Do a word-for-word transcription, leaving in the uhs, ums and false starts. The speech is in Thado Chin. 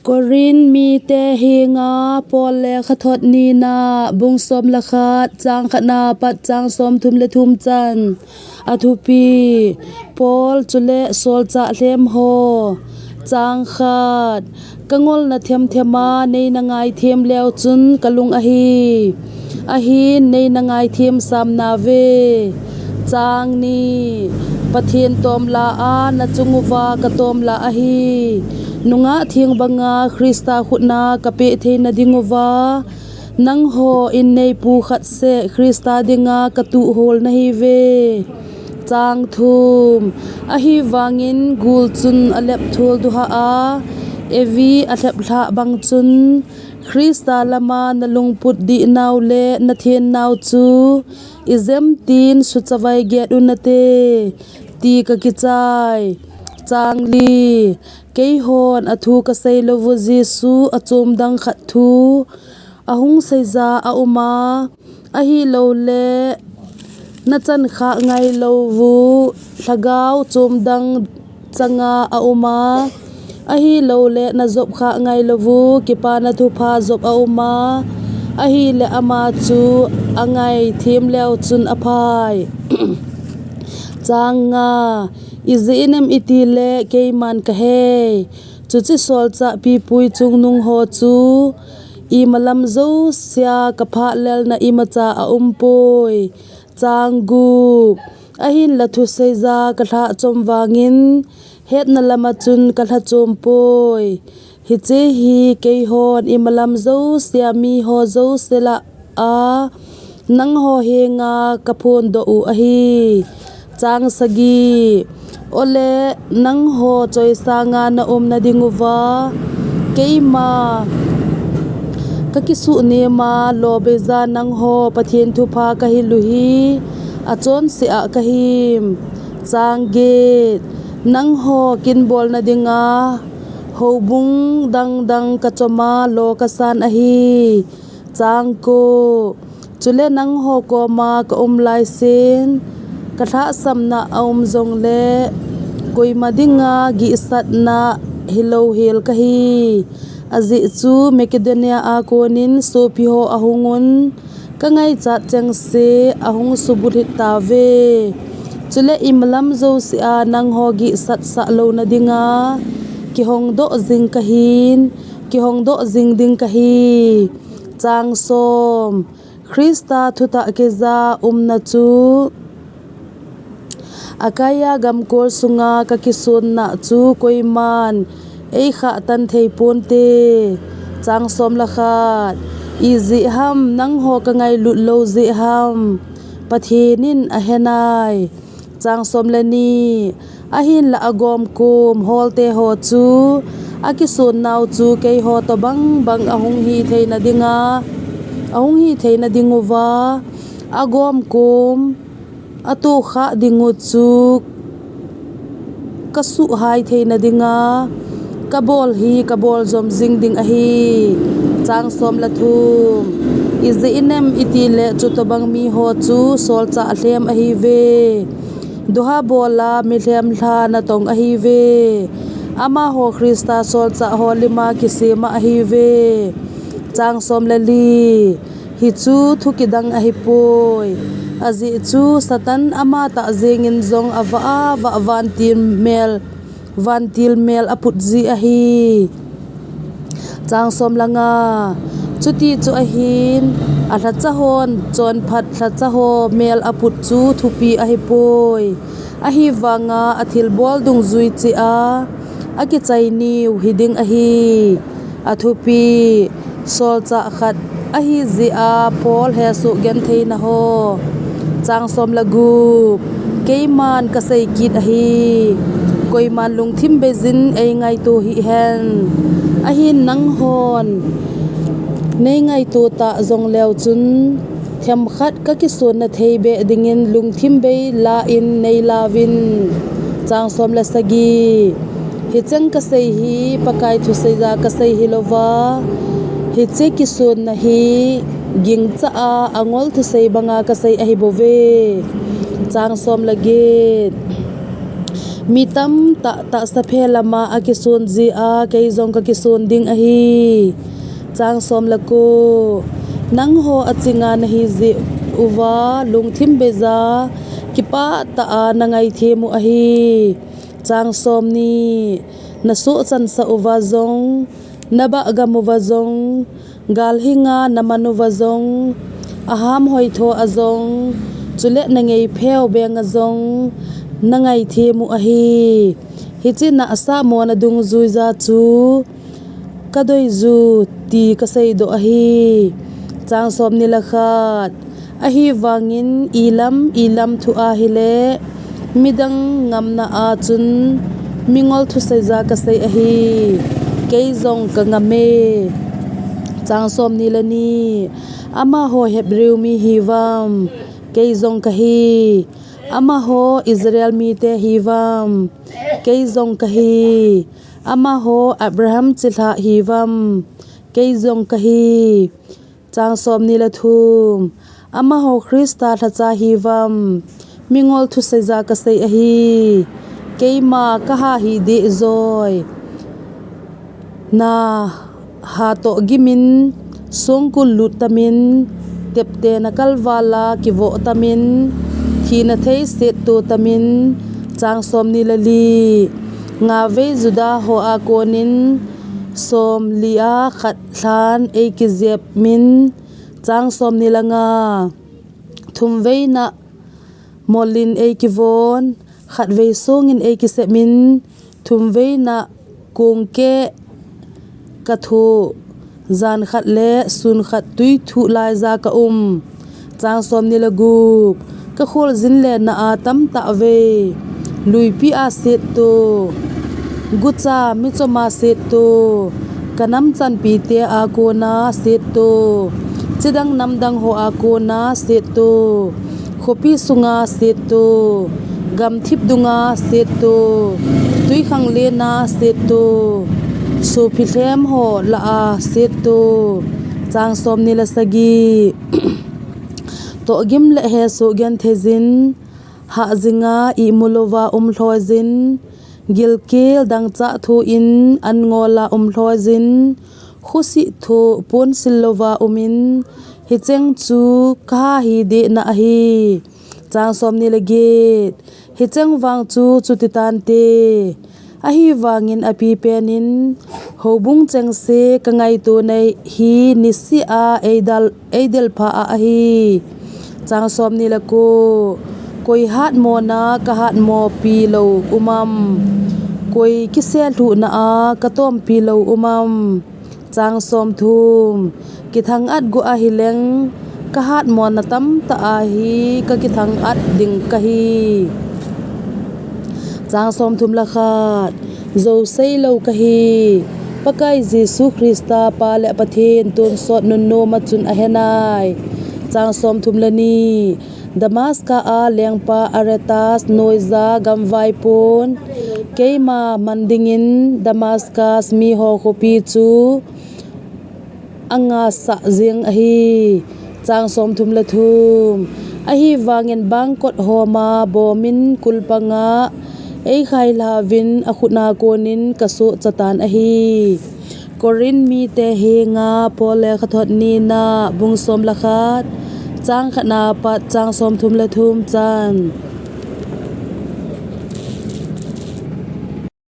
Korin mite henga Paul lekhathot nina, bung som le khat, chang khatna pat chang som thum le thum chan. A thupi: Paul chule solchah lhem ho. Chang khat: Ka ngolna themthema nei na ngaithem leu chun ka lung ahi. Ahin nei na ngaithem sam nauve. Chang ni: Pathen tomlah a na chung uva ka tomlah ahi. Nungah theng banga Christa khutna ka peh theina ding uva, nangho in neipu khat seh Christa dinga ka tuh hol nahiuve. Chang thum: Ahivangin gul chun a lepthul duha a, evi a lheplhah bang chun, Christa lama na lungput dihnau le na thennau chu ijemtin suchavai get unate, ti ka kichai. Chang li: Keihon a thu ka sei lou u Jesu a chom dang khat thu ahung seija a um a, ahilou le na chan khah ngailou u lhagao chom dang changa a um a, ahilou le na jop khah ngailou u kipana thupha jop a um a, ahile ama chu a ngaithem leu chun a phai. Chang nga: Ijeh inem itile keiman ka hei, chuche solchah pipui chungnung ho chu imalam jousea ka phahlelna imacha a umpoi. Chang gup: Ahinla thuseija ka lhah chom vangin hetna lama chun ka lha chom poi. Hiche hi keihon imalam jousea miho jouse lah a nangho henga ka phondoh u ahi. Chang sagi: Ole nangho choisanga na umna ding uva keima ka kisuhnema lo beija nangho Pathen thupha ka hil u hi achonse a ka him. Chang get: Nangho kinbolna dinga houbung dangdang ka choma lo ka san ahi. Chang ko: Chule nangho koma ka um laisin ka lhahsamna a um jongle koima dinga gihsatna hilou hel ka hi. Ajeh chu Makedonia a konin sopi ho ahung un, ka ngaichat chengse ahung subulhit tauve. Chule imalam jousea nangho gihsat sah louna dinga kihongdoh jing ka hin, kihongdoh jing ding ka hi. Chang som: Christa thutah keija umna chu Achaia gamkol sunga ka kisonna chu koiman eikhah tan thei ponte. Chang som le khat: Ijeh ham nangho ka ngailut lou jeh ham, Pathen in ahenai. Chang som le ni: Ahinla agomkom holte ho chu akisonnau chu keiho tobang bang ahung hi theina dinga, ahung hi theina ding uva, agomkom atohkhah ding u chu ka suhhai theina dinga ka bol hi ka bol jom jing ding ahi. Chang som le thum: Ijeh inem itile chutobang miho chu solchah lhem ahiuve. Duha bola milhem lha natong ahiuve. Amaho Christa solchah ho lima kisema ahiuve. Chang som le li: Hichu thu kidang ahipoi. Ajeh chu Satan amatah jengin jong avah avah vantil mel, vantil mel aput ji ahi. Chang som le nga: Chuti chu ahin, alhacha hon chonphat lhacha ho mel aput chu thupi ahipoi. Ahivanga athilbol dungjui cheh a akichai niu hiding ahi. Athupi: Solchah khat ahi jeh a Paul hesoh gentheina ho. Chang som le gup: Keiman ka sei kit ahi. Koiman lungthim beijin eingaito hih hen. Ahin nanghon neingaito tah jongleu chun themkhat ka kisonna thei beh dingin lungthim bei la in neilauvin. Chang som le sagi: Hicheng ka sei hi Pakai thuseija ka sei hilouva, hiche kisonna hi gingcha a angol thusei banga ka sei ahibouve. Chang som le get: Mi tamtah tahsa phe lama akisun jeh a kei jong kakisun ding ahi. Chang som le ko. Nangho achinga nahi jeh uva lungthim beija kipah tah a nangaithem u ahi. Chang som ni. Nasoh chansah uva jong, nabah gam uva jong, galhinga naman uva jong, aham hoitho a jong, chule nangei pheu benga jong nangaithem u ahi. Hiche nahsah mona dungjuija chu kadoiju ti kaseidoh ahi. Chang som ni le khat. Ahivangin ilam ilam thu ahile midang ngamna a chun mingol thuseija kasei ahi. Kei jong kangam e. Chang som ni le ni. Amaho Hebrew mi hiuvam? Kei jong kahi. Amaho Israel mite hiuvam? Kei jong kahi. Amaho Abraham chilhah hiuvam? Kei jong kahi. Chang som ni le thum. Amaho Christa lhacha hiuvam? Mingol thuseija kasei ahi. Keima kaha hi deh joi. Naha toh gimin, songkul lut tamin, teptena kalvala kivoh tamin, thina thei setto tamin. Chang som ni le li. Ngavei Juda ho a konin, somli a khat lhan eikijep min. Chang som ni le nga. Thumveina molin eikivon, khatvei songin eikisep min, thumveina kongkeh kathoh, jan khat le sun khat tui thuh laija kaum. Chang som ni le gup. Kakholjin lenna a tamtah vei luipi a setto, gucha michom a setto, kanam chanpite a kona setto, chidang namdang ho a kona setto, khopi sunga setto, gamthip dunga setto, tuikhanglen a setto, sopi lhem ho lah a setto. Chang som ni le sagi. Tohgim le hesoh gentheijin, hahjinga imu louva umlhoijin, gilkel dangchah thoh in an ngola umlhoijin, khosih thoh ponsil louva umin, hicheng chu kaha hi dehna ahi. Chang som ni le get. Hicheng vang chu chuti tante. Ahivangin apipen in, houbung chengse kangaito nei hi niseh a eidal, eidelpha a ahi. Chang som ni le ko. Koi hatmona kahatmopi lou um am? Koi kiselhuhna a katompi lou um am? Chang som thum. Kithang-at got ahileng, kahatmona tamtah a hi kakithang-at ding kahi. Chang som thum le khat. Jou seilou kahi. Pakai Jesu Christa Pa le Pathen tonsot nunnoma chun ahenai. Chang som thum le ni. Damaska a lengpa Aretas noija gamvaipon, keima man dingin Damaskas miho khopi chu angasah jeng ahi. Chang som thum le thum. Ahivangin bangkot homa bomin kulpanga eikhailhauvin akhut a konin kasoh chatan ahi. Korinth mite henga Paul lekhathot nina bung som le khat, chang khat na pat chang som thum le thum chan.